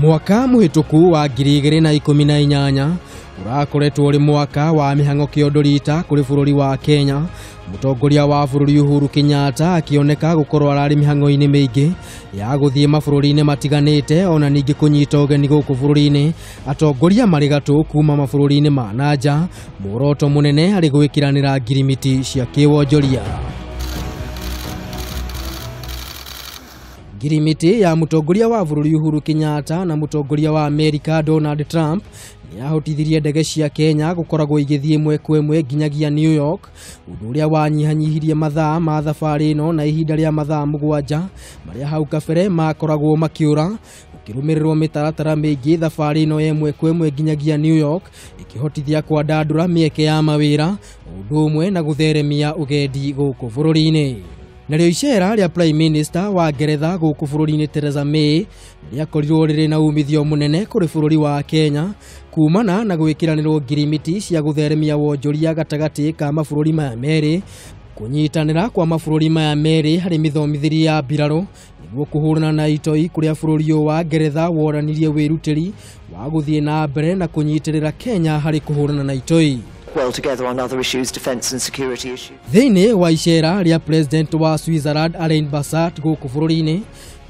Mwaka mũhĩtũku wa 2018 ũrakoretwo ũrĩ mwaka wa mĩhang'o kĩondo rita kũrĩ bũrũri wa Kenya. Mũtongoria wa bũrũri Uhuru Kenyatta akĩoneka gũkorwo ararĩ mĩhang'o-inĩ mĩingĩ ya gũthiĩ mabũrũri-inĩ matiganĩte, ona ningĩ kũnyita ũgeni gũkũ bũrũri-inĩ atongoria marĩ gatũ kuma mabũrũri-inĩ ma na nja, muoroto mũnene harĩ gwĩkĩranĩra ngirimiti cia kĩwonjoria. Ngirimiti ya mũtongoria wa bũrũri Uhuru Kenyatta na mũtongoria wa Amerika Donald Trump nĩyahotithirie ndege cia Kenya gũkoragwo igĩthiĩ ĩmwe kwa ĩmwe nginyagia New York, ũndũ ũrĩa wanyihanyihirie mathaa ma thabarĩ ĩno na ihinda rĩa mathaa 7 marĩa hau kabere makoragwo makĩũra. Gũkĩrũmĩrĩrwo mĩtaratara mĩingĩ, thabarĩ ĩno ya ĩmwe kwa ĩmwe nginyagia New York ĩkĩhotithia kwandandũra mĩeke ya mawĩra, ũndũ ũmwe na gũtheremia ũgendi gũkũ bũrũri-inĩ. Narĩo icera rĩa Prime Minister wa Ngeretha gũkũ bũrũri-inĩ Theresa May rĩakorirwo rĩrĩ na umithio mũnene kũrĩ bũrũri wa Kenya kumana na gwĩkĩranĩrwo ngirimiti cia gũtheremia wonjoria gatagatĩ ka mabũrũri maya merĩ, kũnyitanĩra kwa mabũrũri maya merĩ harĩ mĩthomithĩrie ya mbirarũ nĩguo kũhũrana na itoi kũrĩa bũrũri ũyũ wa Ngeretha wonanirie wĩrutĩri wa gũthiĩ na mbere na kũnyitĩrĩra Kenya harĩ kũhũrana na itoi. Well together on other issues, defence and security issues. Thĩinĩ wa icera rĩa President wa Switzerland Alain Berset gũkũ bũrũri-inĩ,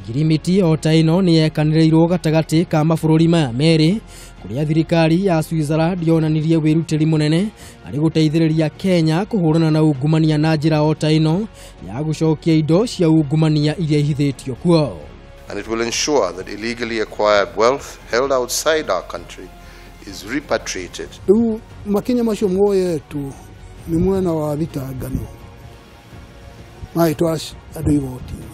ngirimiti o ta ĩno nĩyekanĩrĩirwo gatagatĩ ka mabũrũri maya merĩ, kũrĩa thirikari ya Switzerland yonanirie wĩrutĩri mũnene harĩ gũteithĩrĩria Kenya kũhũrana na ungumania na njĩra o ta ĩno ya gũcokia indo cia ungumania iria ihithĩtio kuo. And it will ensure that illegally acquired wealth held outside our country is repatriated. Rĩu makinya macio moyetwo nĩ mwena wa thitangano magĩtwara andũ igoti-inĩ,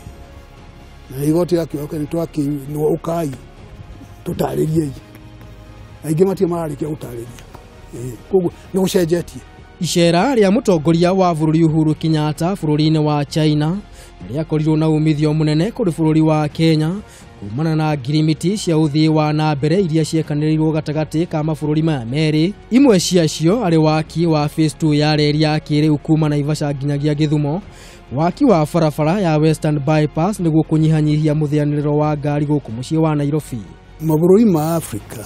na igoti rĩakiuga nĩ twakinywo, ũkai tũtarĩriei. Aingĩ matirĩ mararĩkia gũtarĩria, koguo nĩ gũcenjetie. Icera rĩa mũtongoria wa bũrũri Uhuru Kenyatta bũrũri-inĩ wa China rĩakorirwo na umithio mũnene kũrĩ bũrũri wa Kenya kumana na ngirimiti cia ũthii wa na mbere iria ciekanĩrĩirwo gatagatĩ ka mabũrũri maya merĩ, imwe ciacio arĩ waki wa phase 2 ya reri ya kĩrĩu kuma Naivasha nginyagia Gĩthumo, waki wa barabara ya Western Bypass nĩguo kũnyihanyihia mũthĩanĩrĩro wa ngari gũkũ mũciĩ wa Nairobi. Mabũrũri ma Afrika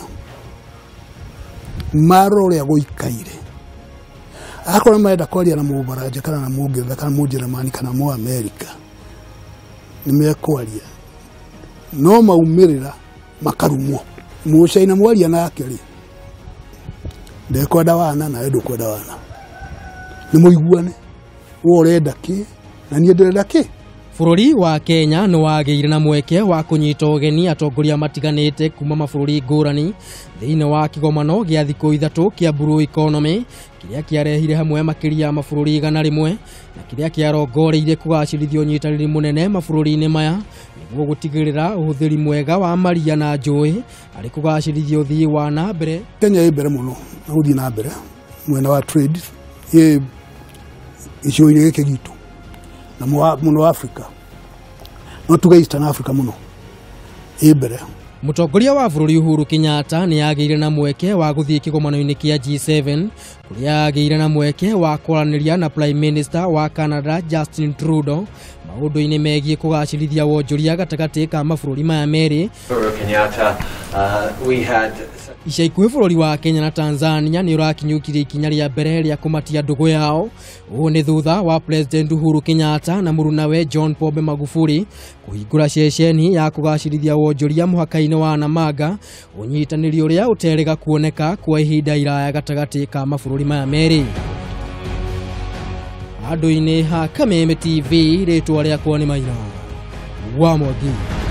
marora ũrĩa gũikaire, akorwo marenda kwaria na Mũbaranja kana na Mũngeretha kana Mũnjerumani kana Mũamerika nĩ mekwaria, no maumĩrĩra makarumwo. Mũcaina mwaria nake rĩ, ndekwenda wana nawe ndũkwenda wana, nĩ mũiguane, we ũrenda kĩ na niĩ ndĩrenda kĩ. Bũrũri wa Kenya nĩ wagĩire na mweke wa kũnyita ũgeni atongoria matiganĩte kuma mabũrũri ngũrani thĩinĩ wa kĩgomano gĩa thikũ 3 kĩa Blue Economy kĩrĩa kĩarehire hamwe makĩria mabũrũri 100 na kĩrĩa kĩarongoreirie kũgacĩrithia ũnyitanĩri mũnene mabũrũri-inĩ maya nĩguo gũtigĩrĩra ũhũthĩri mwega wa maria na njũĩ harĩ kũgacĩrithia ũthii wa na mbere. Kenya ĩ mbere mũno na gũthiĩ na mbere mwena wa trade ĩ gĩcigo-inĩ gĩkĩ gitũ na mũno Africa, no tuge Eastern Africa mũno ĩ mbere. Mũtongoria wa bũrũri Uhuru Kenyatta nĩ agĩire na mweke wa gũthiĩ kĩgomano-inĩ kĩa G7 kũrĩa agĩire na mweke wa kwaranĩria na Prime Minister wa Canada Justin Trudeau maũndũ-inĩ megiĩ kũgacĩrithia wonjoria gatagatĩ ka mabũrũri maya merĩ. Ica ikuhĩ bũrũri wa Kenya na Tanzania nĩ ũrakinyũkirie ikinya rĩa mbere rĩa kũmatia ndũgũ yao. Ũũ nĩ thutha wa President Uhuru Kenyatta na mũrunawe John Pombe Magufuli kũhingũra ceceni ya kũgacĩrithia wonjoria mũhaka-inĩ wa Namanga, ũnyitanĩri ũrĩa ũterĩga kuoneka kwa ihinda iraya gatagatĩ ka mabũrũri maya merĩ. Handũ-inĩ ha Kameme TV, rĩtwa rĩakwa nĩ Maina wa Mwangi.